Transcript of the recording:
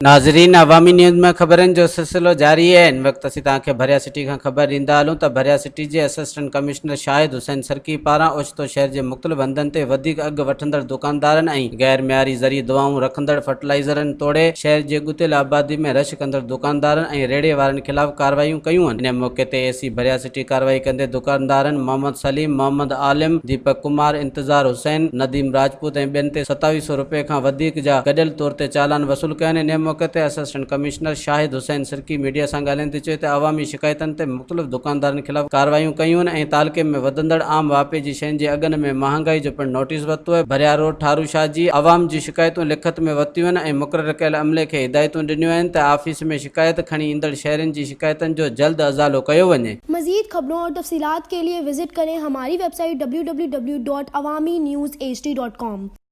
ناظرين عوامي نيوز ۾ خبرن جو سلسلو جاري آهي هن وقت اسين توهان کي ڀريا سٽي کان خبر ڏيندا هلون ته ڀريا سٽي جي اسسٽنٽ ڪمشنر شاهد حسين سرڪي پاران اوچتو شهر جي مختلف هنڌن تي وڌيڪ اگهه وٺندڙ دڪاندارن ۽ غير معياري زرعي دوائون رکندڙ فرٽلائيزرن توڙي شهر جي ڳتيل آبادي ۾ رش ڪندڙ دڪاندارن ۽ ريڙهي وارن خلاف ڪارروايون ڪيون ان موقعي تي اي سي ڀريا سٽي ڪارروائي ڪندي دڪاندارن محمد سليم، محمد عالم، ديپڪ ڪمار، انتظار حسين، نديم راجپوت ۽ ٻين تي ستاويهه سئو رپين کان وڌيڪ جا گڏيل طور تي چالان وصول ڪيا آهن. انهيء موقعي تي assistant commissioner Shahid Hussain Sarki media سان ڳالهائيندي چيو ته عوامي شڪايتن تي مختلف دڪاندارن خلاف ڪارروايون ڪيون آهن ۽ تعلقي ۾ وڌندڙ عام واهپي جي شين جي اگهن ۾ مهانگائي جو پڻ نوٽيس ورتو آهي. ڀريا روڊ ٺارو شاهه جي عوام جون شڪايتون لکت ۾ ورتيون آهن ۽ مقرر ڪيل عملي کي هدايتون ڏنيون آهن ته آفيس ۾ شڪايت کڻي ايندڙ شهرين جي شڪايتن جو جلد ازالو ڪيو وڃي. مزيد خبرون اور تفصيلات ڪي لئي وزٽ ڪرين ھماري website W W W dot Awami news H D dot com.